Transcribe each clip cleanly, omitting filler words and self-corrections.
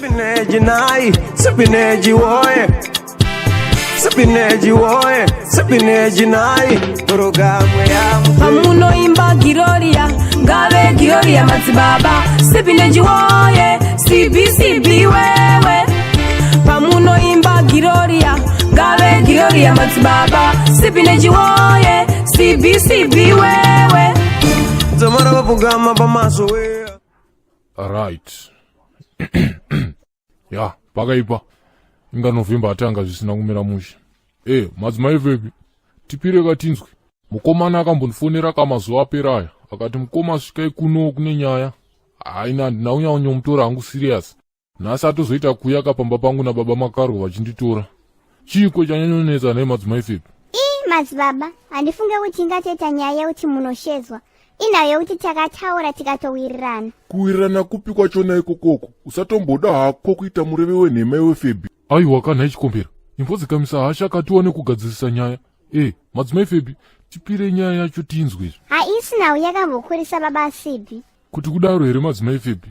Sipineji nai, sipineji woye. Sipineji woye, sipineji nai. Programu ya Pamunoimba Giroria, ngave Giroria madzibaba Sipineji woye, CBCB wewe. Pamunoimba Giroria, ngave Giroria madzibaba Sipineji woye, CBCB wewe. Zamara vapfugama pamaso we. Right, ya, pakaipa. Inga November atanga zvisina kumira mushe. E, madzimai vepi, tipire katinzwe. Mukomana akambondifonera kamazuva apera aya, akati, "Mukoma, svikai kuno, kune nyaya." Haina, handina kunyanyomutora hangu serious. Nhasi atozoita kuya kapamba pangu nababa Makarwa vachinditora. Chiiko chanyanyonetsa nhai, madzimai fepi? Ii, madzibaba, handifunge kuti ingatoita nyaya yekuti munoshedzwa. Inhau yekuti takataura tikatowirirana. Kuwirirana kupi kwachona ikokoko? Usatomboda hako kuita mureve wenhema iwe, Febi. Aiwa kanhai, Chikombera, imbodzikamisa hasha, katiwane kugadzirisa nyaya. E, madzimai Febi, tipire nyaya yacho tinzwe. Haisi nhau yakambokurisa, baba Sibi. Kuti kudaro here, madzimai Febi?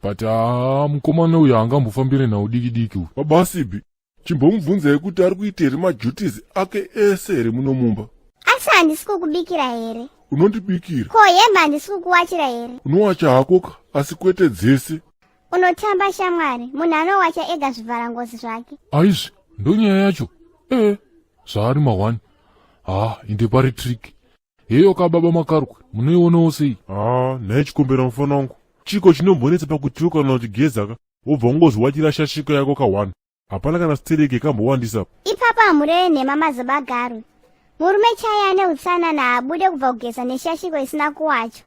But haa, mukomana uyu haangambofambire nhau diki diki uyu. Baba Sibi, chimbomubvunzai kuti ari kuita here maduties ake ese here muno mumba. Asi handisi kukubikira here? Unondibikira. Ko hembe handisi kukuwachira here? Unowacha hakoka, asi kwete dzese. Unotamba shamwari, munhu anowacha ega zvivharangozi zvake. Aizvi, ndonyaya yacho. E, zvaari mahwani. Ha, inde pari trick heyo ka. Baba Makarwe, munoionawo sei? Ha, nhai Chikombera, mufana wangu, chiko chinombonetsa pakutiwo kana uchigeza ka, wobva ungozviwachira shashiko yako ka1? Hapana kana stereki yakambowandisa. Ipapo hamureve nhema, mazuva garwe. Murume chaiye ane utsanana haabude kubva kugeza neshashiko isina kuwachwa,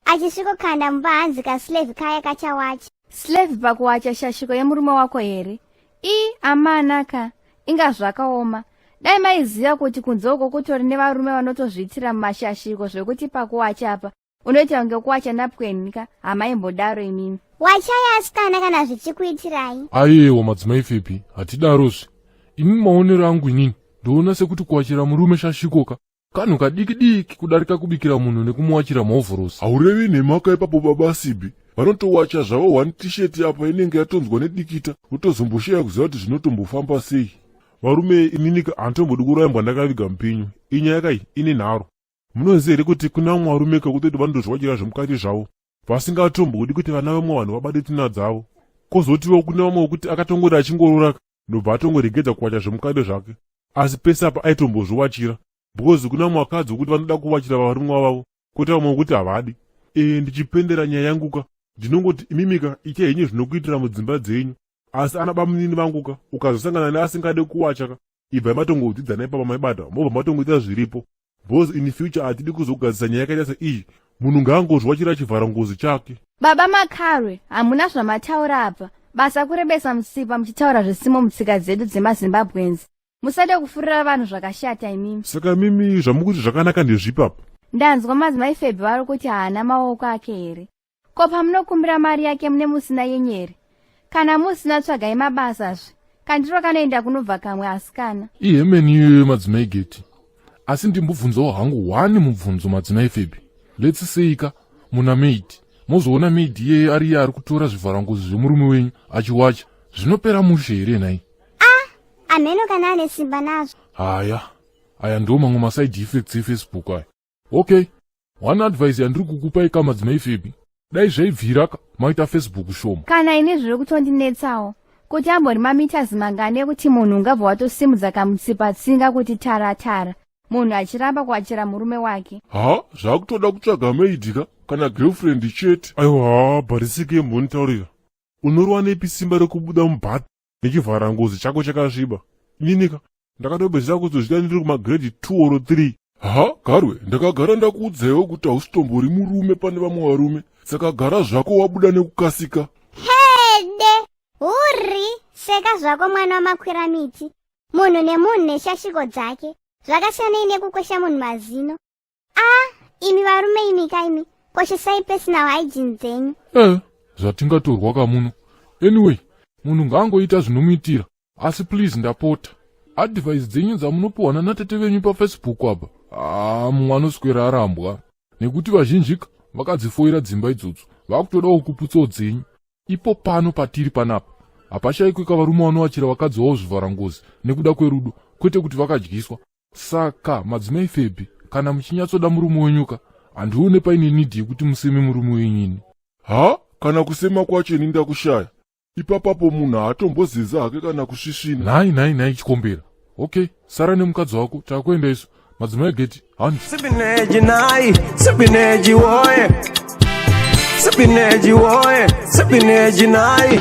achisvikokanda mumba hanzi kaslave kaya kachawacha. Slave pakuwacha shashiko yemurume wako here? I amanaka, inga zvakaoma. Dai maiziva kuti kunze uko kutori nevarume vanotozviitira mumashashiko, zvekuti pakuwacha apa unoita kunge kuwacha napkin ka, hamaimbodaro imimi. Wachai asikana kana zvichikuitirai. Aiwa, madzimai Fepi, hatidarozve. Imi, maonero angu inini ndoona sekuti kuwachira murume shashiko ka kanhu kadiki diki kudarika kubikira munhu nekumuwachira maovhorosi. Haurevi nhemaka ipapo, baba Sibi. Vanotowacha zvavo one T-shirt apa inenge yatonzwa nedikita, wotozombosheya kuziva kuti zvinotombofamba sei. Varume, ininika handitombodi kurambwa ndakaviga mupinyu. Inyaya kai ine nharo. Munoziva here kuti kuna vamwe varume kakutoti vanotozviwachira zvemukati zvavo, vasingatombodi kuti vana vamwe vanhu vabate tsvina dzavo? Kwozotiwo kune vamwe wekuti akatongoti achingororaka, ndobva atongoregedza kuwacha zvemukati zvake, asi pese apa aitombozviwachira, because kuna vamwe vakadzi vokuti vanoda kuwachira varume vavo, kwete vamwe vokuti havadi. E, ndichipendera nyaya yanguka, ndinongoti imimika itai henyu zvinokuitira mudzimba dzenyu, asi ana bamunini vanguka, ukazosangana neasingade kuwacha ka, ibvai matongodzidzana ipapa, maibata, mobva matongoita zviripo, because in future hatidi kuzogadzisa nyaya yakaita seiyi. Munhu ngaangozviwachira chivharangozi chake. Baba Makarwe, hamuna zvamataura apa. Basa kurebesa mutsipa muchitaura zvisimo mutsika dzedu dzemaZimbabweans. Musade kufurira vanhu zvakashata imimi. Saka mimi zvamukuti zvakanaka ndezvipapa? Ndanzwa madzimai Febhi vari kuti haana maoko ake here? Ko pamunokumbira mari yake mune musina yenyu here? Kana musina, tsvagai mabasazve. Kandiro kanoenda kunobva kamwe, asikana. Ihemeni iyoyo, madzimai Geti. Asi ndimbobvunzawo hangu one mubvunzo, madzimai Febi. Let's say ka muna maid, mozoona maid iyeye ari iye ari kutora zvivharangozi zvemurume wenyu achiwacha, zvinopera mushe here nhai? Amheno kana ane simba nazvo. Haya, aya ndo mamwe maside effects eFacebook aya. Okay, one advice yandiri kukupai ka, madzimai Febi, dai zvaibvira ka maita Facebook shoma. Kana ini zviri kutondinetsawo kuti ambori mameters mangani ekuti munhu ungabva watosimudza kamutsipa tsinga kuti tara tara, munhu achiramba kuwachira murume wake. Ha, zvakutoda kutsvaga maid ka kana girlfriend chete. Aiwa, bharisike mbonitaurira, unorwa nepi simba rekubuda mubath nechivharangozi chako chakasviba? Ininika ndakatopedzisa kuzozvita ndiri kumagrade 2 or 3. Ha, Garwe, ndakagara ndakuudzaiwo kuti hausitombori murume pane vamwe varume, saka gara zvako wabuda nekukasika. Hede huri, seka zvako mwana wamakwira miti. Munhu nemunhu neshashiko dzake. Zvakasiyanei nekukwesha munhu mazino? A, imi varume imika imi, koshesai personal hygiene dzenyu. E, zvatingatorwa kamuno. Anyway, munhu ngaangoita zvinomuitira, asi please, ndapota, advice dzenyu dzamunopiwa nanatete venyu paFacebook apa, haa, mumwe anoswera arambwa, nekuti vazhinjika vakadzifoira dzimba idzodzo, vakutodawo kuputsawo dzenyu ipo pano patiri panapa. Hapashaikwi varume vanowachira vakadzi vavo zvivhara ngozi nekuda kwerudo, kwete kuti vakadyiswa. Saka madzimai Febhi, kana muchinyatsoda murume wenyuka, handione paine need yekuti museme murume wenyini. Ha, kana kusema kwacho ini ndakushaya. Ipapapo munhu haatombozeza hake kana kusvisvina. Nhai nhai nhai Chikombera. Okay, sara nemukadzi wako, takuenda isu. Madzimai Geti, handi. Sipineji nai, sipineji woye. Sipineji woye, sipineji nai.